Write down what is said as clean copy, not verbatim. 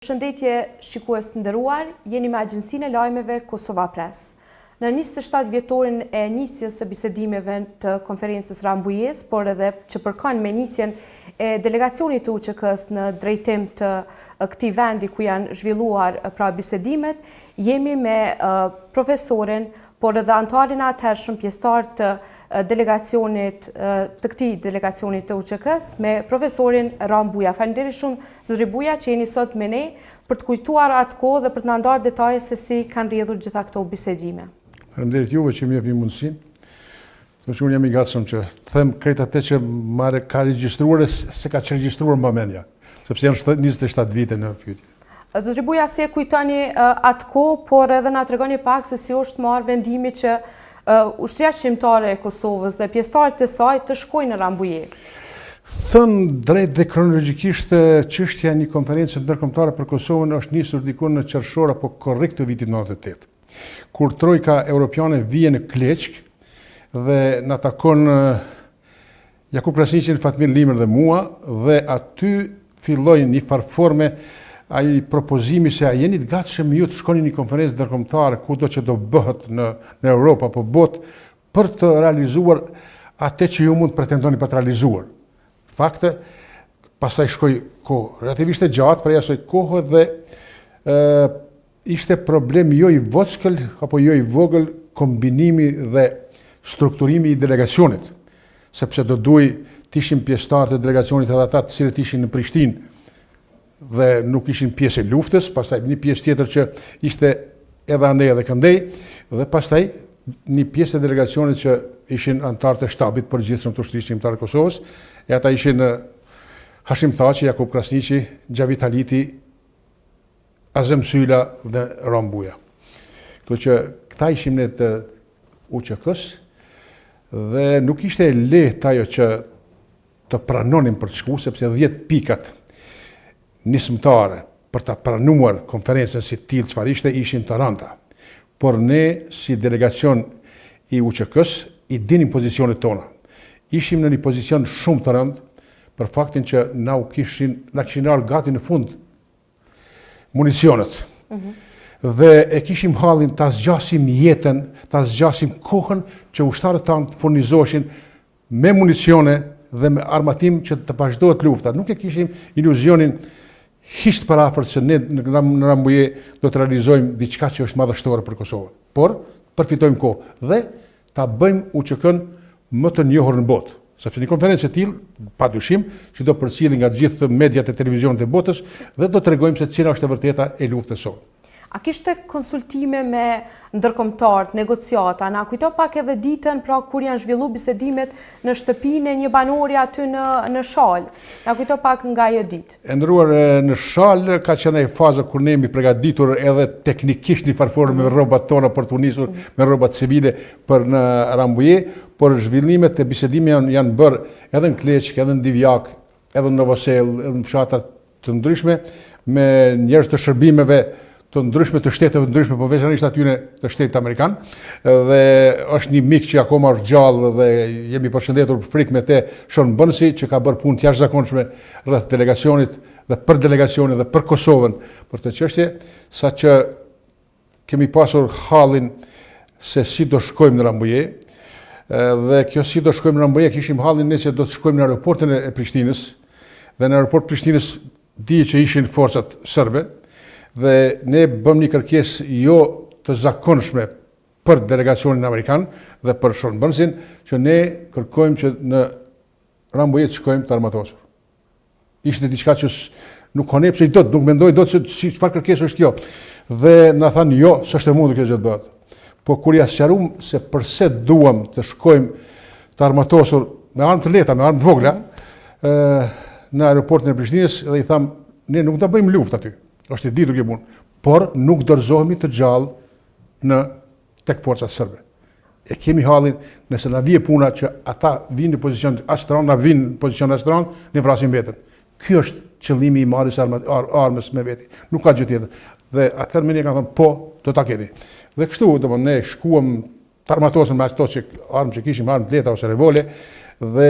Përshëndetje shikues të nderuar, jeni me agjencinë e lajmeve Kosova Press. Në 27 vjetorin e nisjes së bisedimeve të konferencës Rambujesë, por edhe që përkon me nisjen e delegacionit të UÇK-së në drejtim të këtij vendi ku janë zhvilluar pra bisedimet, jemi me profesorin, por edhe anëtarin e atëhershëm pjesëtar të delegacionit të këtij delegacionit të UÇK-së me profesorin Ramë Buja. Faleminderit shumë zotëri Buja që jeni sot me ne për të kujtuar atë kohë dhe për të na ndarë detaje se si kanë rrjedhur gjitha këto bisedime. Faleminderit juve që më jepni mundësinë. Do që unë jam i gatshëm që të them krejt atë që ma ka regjistruar e s'e ka çregjistruar mbamendja, sepse janë 27 vite në pyetje. Zotëri Buja, si e kujtoni atë kohë, por edhe na tregoni pak se si është marrë vendimi që ushtria çlirimtare e Kosovës dhe pjesëtarët e saj të shkojnë në Rambuje? Thënë drejt dhe kronologjikisht, çështja e një konference ndërkombëtare për Kosovën është nisur diku në qershor apo korrik të vitit 98. Kur Trojka Europiane vije në Kleçkë dhe na takon Jakup Krasniqin, Fatmir Limën dhe mua dhe aty filloi një farë forme ai propozimi se a jeni të gatshëm ju të shkoni në një konferencë ndërkombëtare kudo që do bëhet në në Europë apo botë për të realizuar atë që ju mund të pretendoni për të realizuar. Fakte, pastaj shkoi kohë relativisht e gjatë prej asaj kohe dhe ë Ishte problem jo i vockël apo jo i vogël kombinimi dhe strukturimi i delegacionit, sepse do duhej të ishin pjesëtarë të delegacionit edhe ata të cilët ishin në Prishtinë dhe nuk ishin pjesë e luftës, pastaj një pjesë tjetër që ishte edhe andej edhe këndej, dhe pastaj një pjesë e delegacionit që ishin anëtarë të shtabit të përgjithshëm të Ushtrisë Çlirimtare të Kosovës, e ata ishin Hashim Thaçi, Jakup Krasniqi, Xhavit Haliti, Azem Syla dhe Ramë Buja. Kështu që këta ishim ne të UÇK-së dhe nuk ishte e lehtë ajo që të pranonim për të shku, sepse 10 pikat nismëtare për ta pranuar konferencën si të tillë çfarë ishte, ishin të rënda. Por ne si delegacion i UÇK-së i dinim pozicionet tona. Ishim në një pozicion shumë të rëndë për faktin që na u kishin na kishin ardhur gati në fund municionet. Mhm. Dhe e kishim hallin ta zgjasim jetën, ta zgjasim kohën që ushtarët tanë të furnizoheshin me municione dhe me armatim që të vazhdohet lufta. Nuk e kishim iluzionin hiç të përafërt se ne në Rambuje do të realizojmë diçka që është madhështore për Kosovën. Por, përfitojmë kohë dhe ta bëjmë UÇK-në më të njohur në botë. Sepse një konferencë e tillë, pa dyshim, që do përcilli nga të gjithë mediat e televizionet e botës dhe do tregojmë se cila është e vërteta e luftës sonë. A kishte konsultime me ndërkombëtarët, negociata? Na kujto pak edhe ditën, pra kur janë zhvillu bisedimet në shtëpinë e një banori aty në në Shalë. Na kujto pak nga ajo ditë. E nderuar, në Shalë ka qenë ajo faza kur ne jemi përgatitur edhe teknikisht një farë forme me rrobat tona për t'u nisur me rrobat civile për në Rambuje, por zhvillimet e bisedime janë, janë bërë edhe në Kleçkë, edhe në Divjakë, edhe në Novosellë, edhe në fshatra të ndryshme me njerëz të shërbimeve të ndryshme të shteteve të ndryshme, po veçanërisht atyne të shtetit amerikan. Dhe është një mik që akoma është gjallë dhe jemi përshëndetur për frikë me te Shon Bënësi që ka bërë punë të jashtëzakonshme rreth delegacionit dhe për delegacionin dhe për Kosovën për këtë çështje, saqë kemi pasur hallin se si do shkojmë në Rambuje, dhe kjo si do shkojmë në Rambuje, kishim hallin ne se do të shkojmë në aeroportin e Prishtinës, dhe në aeroport Prishtinës Dihej që ishin forcat serbe dhe ne bëmë një kërkesë jo të zakonshme për delegacionin amerikan dhe për Shon Bënsin, që ne kërkojmë që në Rambuje të shkojmë të armatosur. Ishte diçka që nuk konceptoj dot, nuk mendoj dot se si çfarë kërkesë është kjo. Dhe na thanë jo, s'është e mundur kjo gjë të bëhet. Po kur ia sqarum se përse duam të shkojmë të armatosur me armë të lehta, me armë të vogla, ë në aeroportin e Prishtinës dhe i thamë ne nuk do bëjmë luftë aty. Është e ditur kjo punë, por nuk dorëzohemi të gjallë në tek forcat serbe. E kemi hallin nëse na vije puna që ata vinë në pozicion aq të rëndë, na vinë në pozicion aq të rëndë, ne vrasim veten. Ky është qëllimi i marrjes së armës me veti. Nuk ka gjë tjetër. Dhe atëherë menjëherë kanë thënë, po, do ta keni. Dhe kështu, domethënë, ne shkuam të armatosur me ato që armë që kishim, armë të lehta ose revole, dhe